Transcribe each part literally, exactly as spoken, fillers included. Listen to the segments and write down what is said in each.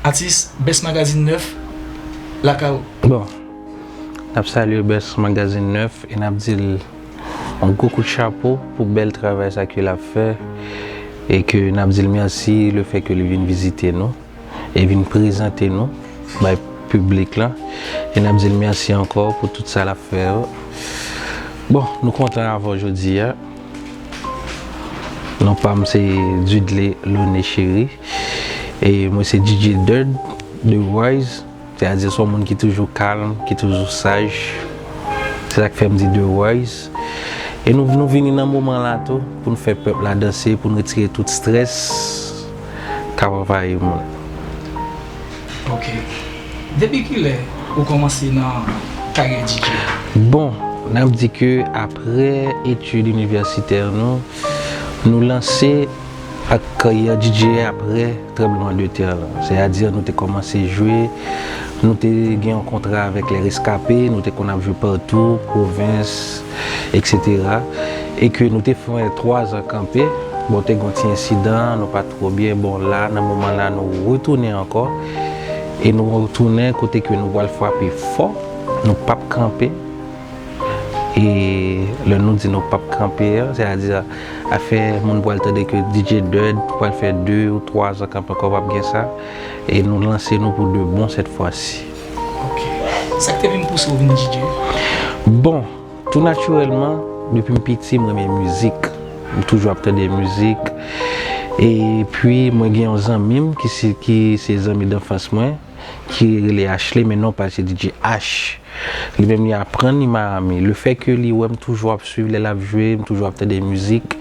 Atis, Best Magazine nèf, lakay ou. Bon, n ap salye Best Magazine nèf e n ap di l yon gwo kout chapo pou bèl travay sa ke l ap fè e ke n ap di l mèsi lefètke li vin vizite nou e vin prezante nou bay piblik la. E n ap di l mèsi ankò pou tout sa l ap fè yo. Bon, nou kontan avè w jodi a. Non pa m se Dudley Lone Chéry. E mwen se D J Dirt de Wise. Sètadi se yon moun ki toujou kalm, ki toujou saj. Se sa k fè m di de Wise. E nou, nou vini nan moman la tou pou n fè pèp la danse, pou n retire tout strès k ap anvayi moun. Ok. Depi kilè ou kòmanse nan karyè D J? Bon, n ap di ke apre etid inivèsitè nou, nou lanse ak karyè D J apre tranbleman de tè lan. Sètadi nou te kòmanse jwe, nou te gen yon kontra avèk Les Rescapés, nou te konn ap jwe patou, pwovens, etsetera. E ke nou te fè twa zan kanpe. Bon, te gen yon ti ensidan, nou pa t twò byen. Bon, la, nan moman la, nou retounen ankò. E nou retounen kote ke nou pral frape fò, nou p ap kanpe. E lè nou di nou p ap kanpe an, sètadi afè moun pral tande ke D J Dirt pral fè de ou twa zan kanpe ankò, p ap gen sa. E nou lanse nou pou de bon sèt fwa si. Ok. Sa k te vin pouse w vin D J? Bon, tou natirèlman, depi m piti, m renmen mizik. M toujou ap tande mizik. Epi, mwen gen yon zanmi m ki se, ki se zanmi danfans mwen, ki rele Ashley, men non pa l se D J H. Li menm, li aprann li Miami. Lefètke li wè m toujou ap swiv lè l ap jwe, m toujou ap tande mizik,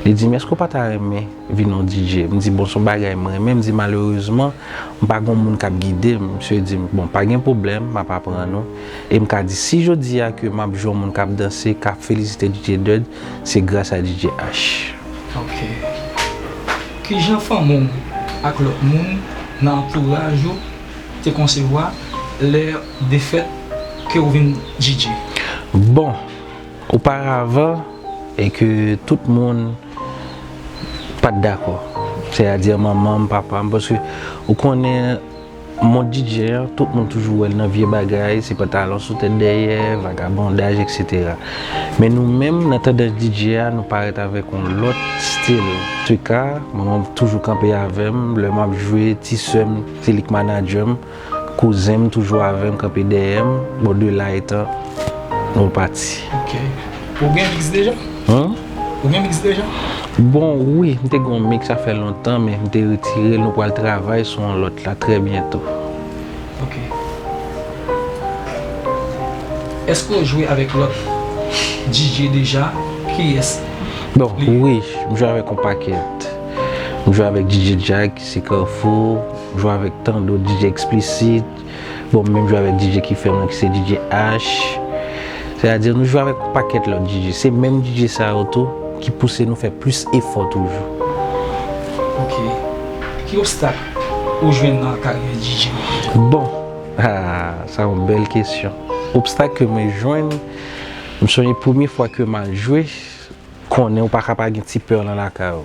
li di m, "Èske w pa ta renmen vin yon D J?" M di, "Bon, se yon bagay m renmen." M di, "Malerezman, m pa gen yon moun k ap gide m." Misye di m, "Bon, pa gen pwoblèm, m ap aprann ou." E m ka di, si jodi a ke m ap jwe yon moun k ap danse, k ap felisite D J Dirt, se gras a D J H. Ok. Kijan fanmi w ak lòt moun nan antouraj ou te konsevwa lè de fèt ke w vin D J? Bon, oparavan, e ke tout moun pa t dakò. Sètadi manman m, papa m, paske ou konnen mond D J a, tout moun toujou wè l nan vye bagay, se pantalon sou tèt dèyè, vagabondaj, etsetera. Men nou menm, nan tandans D J a, nou parèt avèk yon lòt stil. Antouka, manman m toujou kanpe avè m, lè m ap jwe, ti sè m, se li k manadjè m. Kouzen m toujou avè m, kanpe dèyè m, bon, de la etan, nou pati. Ok. Ou gen mix deja? Hum? Ou gen mix deja? Bon, wi, m te gen yon mix, sa fè lontan, men m te retire l, nou pral travay sou yon lòt la, trè byento. Ok. Èske w jwe avèk lòt D J deja? Kiyès? Bon, wi, m jwe avèk yon pakèt. M jwe avèk D J Jack, ki se Kafou, m jwe avèk Tando, D J Eksplisit. Bon, m menm jwe avèk D J ki fè mwen, ki se D J H. Sètadi nou jwe avèk yon pakèt lòt D J. Se menm D J sa yo tou ki pouse nou fè plis efò toujou. Ok. Ki obstak ou jwenn nan karyè D J? Bon, ah, sa yon bèl kesyon. Obstak ke mwen jwenn, m sonje premye fwa ke m al jwe, konnen ou pa ka pa gen ti pè lan lakay ou.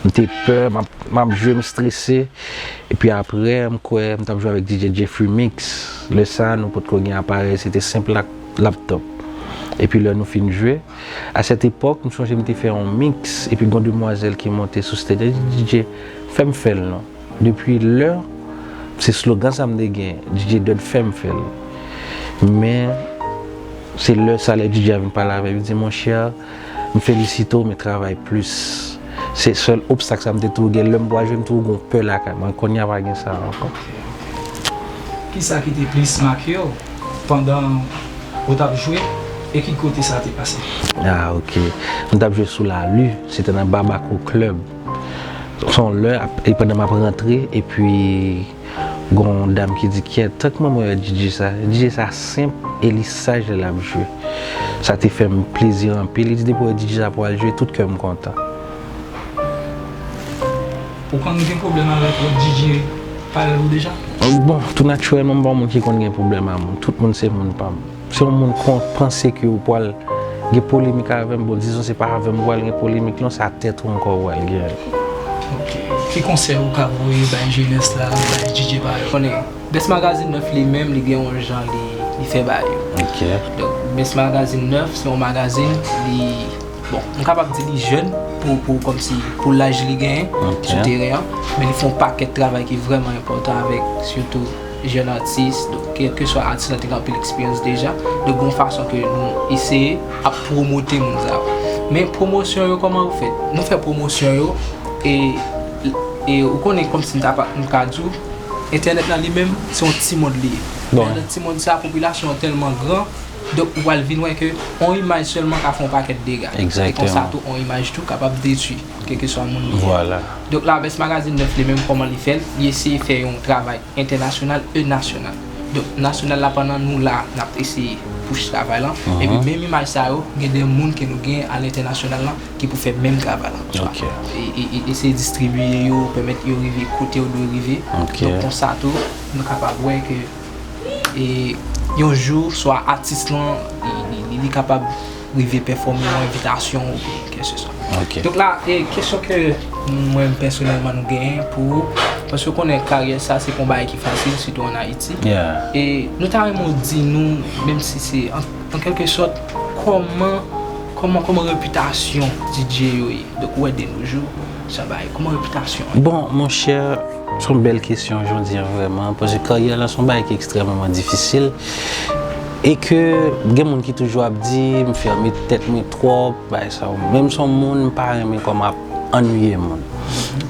M te pè, m ap, m ap jwe, m strese. Epi apre, m kwè m t ap jwe avèk D J Jeffrey Mix. Lè sa, nou potko gen aparèy, se te senp lap-, laptop. Epi lè nou fin jwe, a sèt epòk, m sonje m te fè yon mix, epi gon demwazèl ki monte sou stage, li di, "D J, fè m fè l non." Depi lè, se slogan sa m te gen, D J Dud fè m fè l. Men, se lè sa, lè D J a vin pale avè m, li di, "Monchè, m felisite w, men travay plis." Se sèl obstak sa m te toujou gen. Lè m pral jwe, m toujou gon pè lakay mwen. Kounye a pa gen sa ankò. Kisa ki te plis make w pandan ou t ap jwe e ki kote sa te pase? Ah, ok. M t ap jwe sou Lali, se te nan Babako Club. Se yon lè, ap-, e pandan m ap rantre, epi gon dam ki di, "Kyèt, tank mwen, mwen wè D J sa. D J sa senp e li saj lè l ap jwe." Sa te fè m plezi anpil. Li di, "Depi w wè D J sa pral jwe, tout kè m kontan." Ou konn gen pwoblèm avèk lòt D J parèy ou deja? Bon, tou natirèlman, m pa yon moun ki konn gen pwoblèm a moun. Tout moun se moun pa m. Si yon moun kon-, panse ke ou pral gen polemik avè m, bon, dizon se pa avè m ou pral gen polemik, non, se a tèt ou ankò ou pral gen. Ok. Ki konsèy ou ka voye bay jenès la, bay D J pa yo? Konnen, Best Magazine nèf li menm, li gen yon jan li, li fè bagay yo. Ok. Donk, Best Magazine nèf, se yon magazin, li, bon, m kapab di li jèn pou, pou, kòmsi, pou laj li genyen Ok. sou teren an, men li fè yon pakèt travay ki vrèman enpòtan avèk sitou jèn atis, donk, kèlkeswa atis la te gen anpil eksperyans deja, donk, gon fason ke nou eseye ap pwomote moun sa yo. Men pwomosyon yo, kòman yo fèt? Nou fè pwomosyon yo, e, e ou konnen kòmsi m ta pa, m ka di w, entènèt lan li menm, se yon ti mond li ye. Bon. Men nan ti mond sa, popilasyon an tèlman gran, donk ou pral vin wè ke yon imaj sèlman ka fè yon pakèt dega. Egzakteman. E konsa tou, yon imaj tou kapab detwi, kèlkeswa moun li ye. Vwala. Donk la, Best Magazine nèf li menm, kòman li fè l? Li eseye fè yon travay entènasyonal e nasyonal. Donk, nasyonal la, pandan nou la, n ap eseye pouch travay lan. Epi menm imaj sa yo, gen de moun ke nou gen alentènasyonal lan ki pou fè menm travay lan. Ok. E, e, e eseye distribiye yo, pèmèt yo rive kote yo dwe rive. Ok. Donk, konsa tou, nou kapab wè ke e yon jou, swa atis lan, li, li, li, li kapab rive pèfòme yon envitasyon oubyen kèlkeswa. Ok. Donk la, e kesyon ke mwen pèsonèlman nou genyen pou ou, paske w konnen karyè sa se pa yon bagay ki fasil, sitou ann Ayiti. Yeah. E nou ta renmen w di nou, menm si se an, an kèlke sòt, kòman, kòman, kòman repitasyon D J yo ye? Donk, ou wè de nos jours, sa bagay, kòman repitasyon an? Bon, monchè, se yon bèl kesyon jodi an vrèman, paske karyè la se yon bagay ki ekstrèmeman difisil. E ke gen moun ki toujou ap di, m fèmen tèt mwen twòp, bagay sa yo. Menm si yon moun, m pa renmen kòman ap annuiye moun.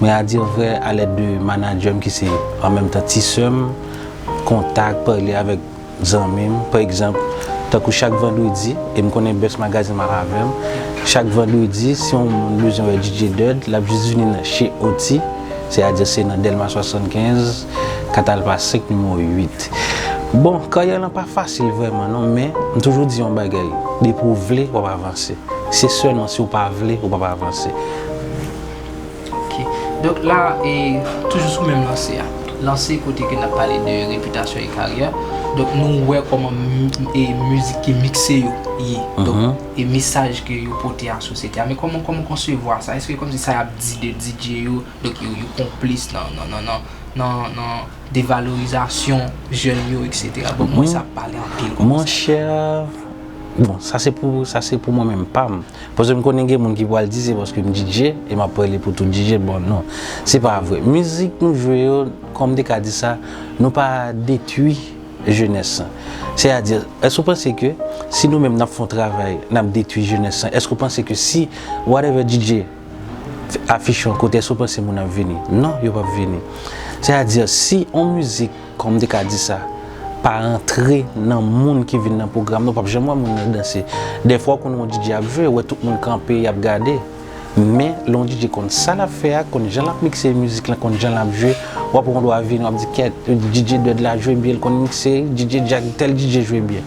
Men a dire vrè, a lèd de manadjè m ki se an menm tan ti sè m, kontak, pale avèk zanmi m, pa egzanp, tankou chak vandredi, e m konnen Best Magazine ap avè m, chak vandredi, si yon moun bezwen wè D J Dud, l ap jis vini nan chez Oti, sètadi se nan Dèlma swasannkenz, Katalpa senk, nimewo uit. Bon, karyè lan pa fasil vrèman non, men m toujou di yon bagay, depi w vle, w ap avanse. Se sèlman si w pa vle, ou p ap avanse. Ok. Donk la, e, toujou sou menm lanse a. Lanse kote ke n ap pale de repitasyon e karyè. Donk nou wè kòman mi- e mizik ki mikse yo ye. Donk, e mesaj ke yo pote a sosyete a. Men kòman, kòman w konsevwa sa? Èske kòmsi sa y ap di de D J yo, donk yo, yo konplis nan, nan, nan, nan, nan, nan devalorizasyon jèn yo, et cetera. Bon, mwen sa ap pale anpil kòmsa. Monchè, bon, sa se pou, sa se pou mwen menm pa m. Paske m konnen gen moun ki pral di se paske m D J e m ap pale pou tout D J, bon non, se pa vre. Mizik nou jwe yo, kòm m te ka di sa, nou pa detwi jenès lan. Sètadi, èske w panse ke si nou menm n ap fè yon travay, n ap detwi jenès lan, èske w panse ke si whatever D J afiche yon kote, èske w panse moun ap vini? Non, yo p ap vini. Sètadi, si yon mizik, kòm m te ka di sa, pa rantre nan moun ki vin nan pwogram nan, w p ap janm wè moun nan danse. Dèfwa, w konn wè yon D J ap jwe, w wè tout moun kanpe, y ap gade. Men, lè yon D J konn sa l ap fè a, konn jan l ap mikse mizik lan, konn jan l ap jwe, w ap wè yon dwa vini, w ap di, kèt, D J Dud la jwe byen, l konn mikse, D J Jack, tèl D J jwe byen.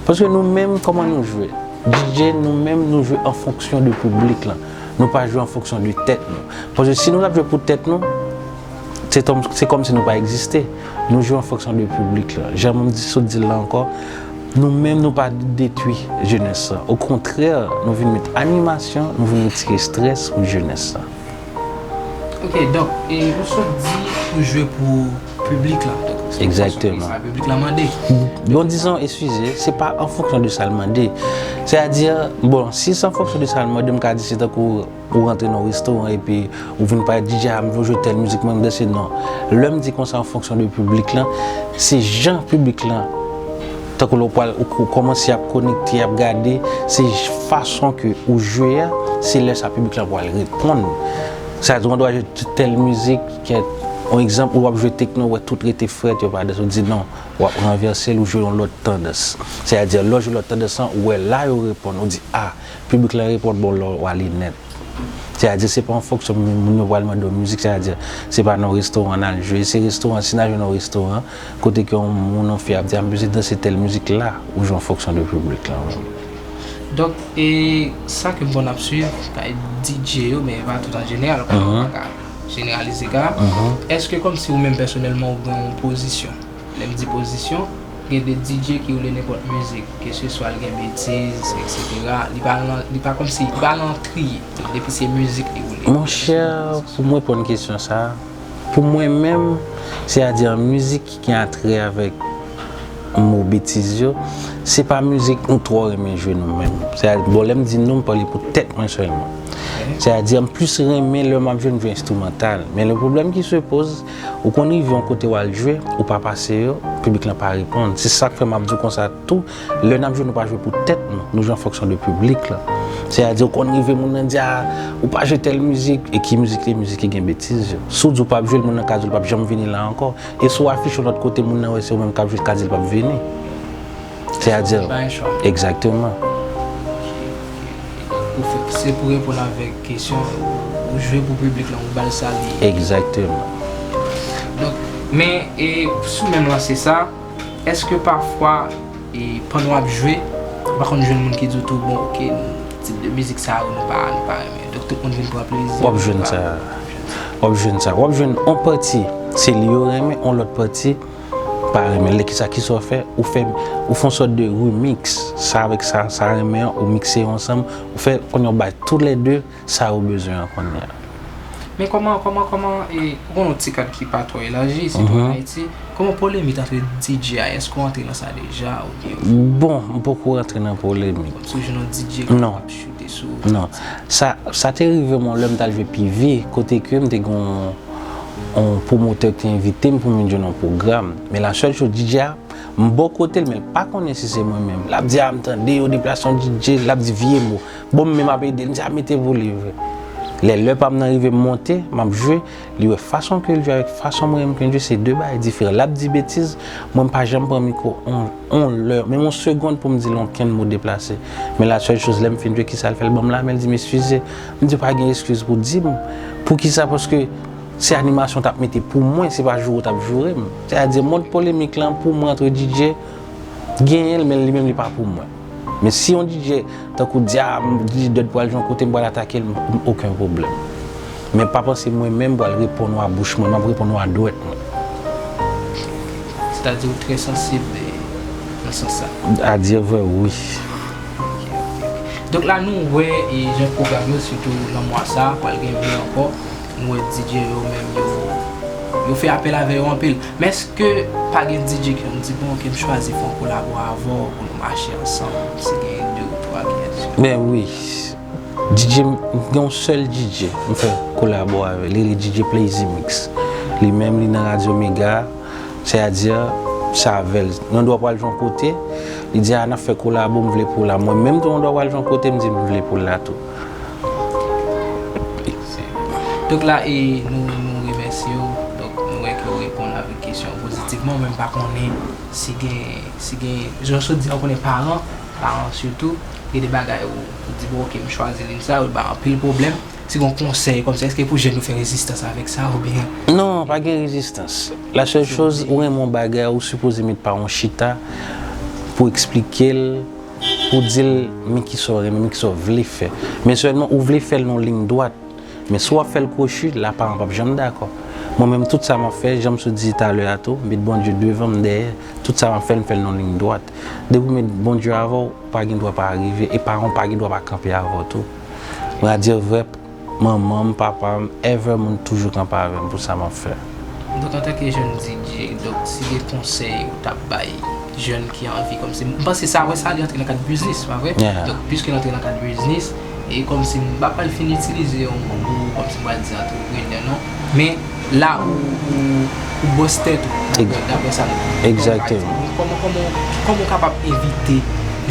Paske nou menm, kòman nou jwe? D J, nou menm, nou jwe an fonksyon de piblik lan. Nou pa jwe an fonksyon de tèt nou. Paske si nou t ap jwe pou tèt nou, se tòm- se kòmsi nou pa egziste. Nou jwe an fonksyon de piblik lan. Jan m di, sot di l la ankò, nou menm, nou pa detwi jenès lan. Okontrè, nou vin met animasyon, nou vin retire estrès pou jenès lan. Ok, donk, e ou sot di ou jwe pou piblik lan. Donk, se Egzakteman. Sa piblik lan mande. Bon, dizon, eskize, se pa an fonksyon de sa l mande. Sètadi, bon, si se an fonksyon de sa l mande, m ka di se tankou ou rantre nan yon restoran epi ou vin pale, D J a, m vle w jwe tèl mizik, mwen m danse, non. Lè m di konsa an fonksyon de piblik lan, se jan piblik lan, tankou lè w pral, ou, ou kòmanse ap konekte, ap gade, se fason ke ou jwe a, se lè sa piblik lan pral reponn. Sa di, w dwa jwe tèl mizik, kèt, yon egzanp, ou ap jwe tekno, w wè tout rete frèt, yo pa danse, ou di non, w ap ranvèse l, ou jwe yon lòt tandans. Sètadi, lè w jwe lòt tandans lan, ou wè la yo reponn, ou di, a, piblik lan reponn, bon, lè w ale nèt. Sètadi, se pa an fonksyon moun, moun yo pral mande w mizik, sètadi, se pa nan restoran n al jwe, se restoran, si n al jwe nan restoran, kote ke yon moun, yon fi ap di, a, m bezwen danse tèl mizik la, ou jwe an fonksyon de piblik lan, wi. Donk, e sa ke m konn ap swiv, kay D J yo, men pa tout an jeneral, kòm pa ka jeneralize ka. Èske kòmsi ou menm pèsonèlman ou gen yon pozisyon? Lè m di pozisyon, Gen de D J ki woule nenpòt mizik, keseswa l gen betiz, etsetera. Li pa nan, li pa kòmsi, li pa nan triye. Depi se mizik li woule. Monchè, pou m reponn kesyon sa a, pou mwen menm, sètadi mizik ki gen atrè avèk mo betiz yo, se pa mizik nou twò renmen jwe nou menm. Sètadi, bon, lè m di nou, m pale pou tèt mwen sèlman. Sètadi, m plis renmen lè m ap jwe, m jwe enstrimantal. Men le pwoblèm ki se poze, ou konn rive yon kote w al jwe, ou pa pase yo, piblik lan pa reponn. Se sa k fè m ap di w konsa tou, lè n ap jwe, nou pa jwe pou tèt nou, nou jwe an fonksyon de piblik lan. Sètadi, ou konn rive, moun nan di, a, ou pa jwe tèl mizik, e ki mizik li ye? Mizik ki gen betiz yo. Si w di w p ap jwe l, moun nan ka di w l p ap janm vini la ankò. E si w afiche yon lòt kote, moun nan wè se ou menm k ap jwe, l ka di l p ap vini. Sètadi, egzakteman. Ou fè, se pou reponn avèk kesyon, ou jwe pou piblik lan, ou ba l sa li ye. Egzakteman. Donk, men, e sou menm lanse sa, èske pafwa, e pandan w ap jwe, ou pa konn jwenn moun ki di w tou, bon, oke, tip de mizik sa a, nou pa, nou pa renmen. Donk, tout moun vin pran plezi. W ap jwenn sa. W ap jwenn sa. W ap jwenn yon pati, se li yo renmen, yon lòt pati, pa renmen. Lè kisa, kisa w fè? Ou fè, ou fè yon sòt de remix. Sa avèk sa, sa renmen an, ou mikse yo ansanm, ou fè kounye a w bay toulède sa yo bezwen an kounye a. Men kòman, kòman, kòman, e, ou konn yon ti kad ki pa twò elaji, sitou ann Ayiti, kòman polemik antre D J a, èske w antre nan sa deja, oubyen? Bon, m poko rantre nan polemik. Kòmsi w jwenn yon D J k ap choute sou ou? Non. Sa, sa te rive mwen lè m t al jwe P V, kote ke m te gen yon, yon pwomotè ki te envite m pou m vin jwe nan yon pwogram. Men la sèl choz, D J a, m bò kote l, men l pa konnen si se mwen menm. L ap di, a, m tande yo deplase yon D J, l ap di vye mo. Bon, m menm ap ede l, m di, a, mete pou li vre. Lè lè pa m nan rive, m monte, m ap jwe, li wè fason ke l jwe avèk fason mwen menm ke m jwe, se de bagay diferan. L ap di betiz, mwen m pa janm pran mikwo on, on lè, menm on segonn pou m di l onkenn mo deplase. Men la sèl choz, lè m fin jwe, kisa l fè? L ban m lamen, l di m eskize. M di, pa gen eskiz pou di m. Poukisa? Paske se animasyon w t ap mete pou mwen, se pa joure w t ap joure m. Sètadi, mond polemik lan, pou mwen, antre D J, genyen l, men li menm, li pa pou mwen. Men si yon D J, tankou di, a, m, D J Dòd pral jwe yon kote, m pral atake l, m, m, okenn pwoblèm. Men pa panse mwen menm pral reponn ou a bouch mwen, m ap reponn ou a dwèt mwen. Sètadi, ou trè sansib, e, nan sans sa. A dire vrè, wi. Ok, ok, ok. Donk la, nou wè, e, jan pwogram yo, sitou nan mwa sa, pral gen vye ankò. Nou wè D J yo menm, yo, yo fè apèl avè yo anpil. Men èske pa gen D J ki konn di, bon, oke, m chwazi fè yon kolabo avè w pou nou mache ansanm, si gen de ou twa ki enteresan? Ben wi. D J, m gen yon sèl D J m fè kolabo avè l, li rele D J Plazy Mix. Li menm, li nan Radyo Mega, sètadi, se avè l. Yon dwa pral jwe yon kote, li di, a, n ap fè kolabo, m vle pou w la. Mwen menm tou, yon dwa pral jwe yon kote, m di, m vle pou l la tou. Donk la, e, nou, nou remèsye w. Donk, nou wè ke w reponn avèk kesyon pozitivman, men m pa konnen si gen, si gen, jan w sot di a, w konnen paran, paran sitou, gen de bagay ou, ou di, bon, oke, m chwazi liy sa, ou ba anpil pwoblèm. Si gen yon konsèy, kòmsi, èske pou jèn yo fè rezistans avèk sa, oubyen? Non, pa gen rezistans. La sèl choz, ou renmen yon bagay, ou sipoze met pa yon chita pou eksplike l, pou di l, men kisa w renmen, men kisa w vle fè. Men sèlman, ou vle fè l nan yon liy dwat. Men si w ap fè l kwochi, la paran p ap janm dakò. Mwen menm, tout sa m ap fè, jan m sot di talè a tou, m met Bondye devan m, dèyè. Tout sa m ap fè, m fè l nan yon liy dwat. Depi w met Bondye avè w, ou pa gen dwa pa rive, e paran w pa gen dwa pa kanpe avè w tou. Mwen a di vrè, manman m, papa m, ever moun toujou kanpe avè m pou sa m ap fè. Donk, antanke jèn D J, donk, si gen konsèy ou t ap bay jèn ki anvi, kòmsi, m panse sa, wè sa, li antre nan kad biznis, pa vre? Yeah. Donk, piske l antre nan kad biznis, e kòmsi m pa pral fin itilize yon mo, kòmsi m pral di antreprenè, non. Men, la ou, ou, ou bòs tèt ou, daprè, daprè sa nou, egzakteman, kòman, kòman, kòman, kòman w kapab evite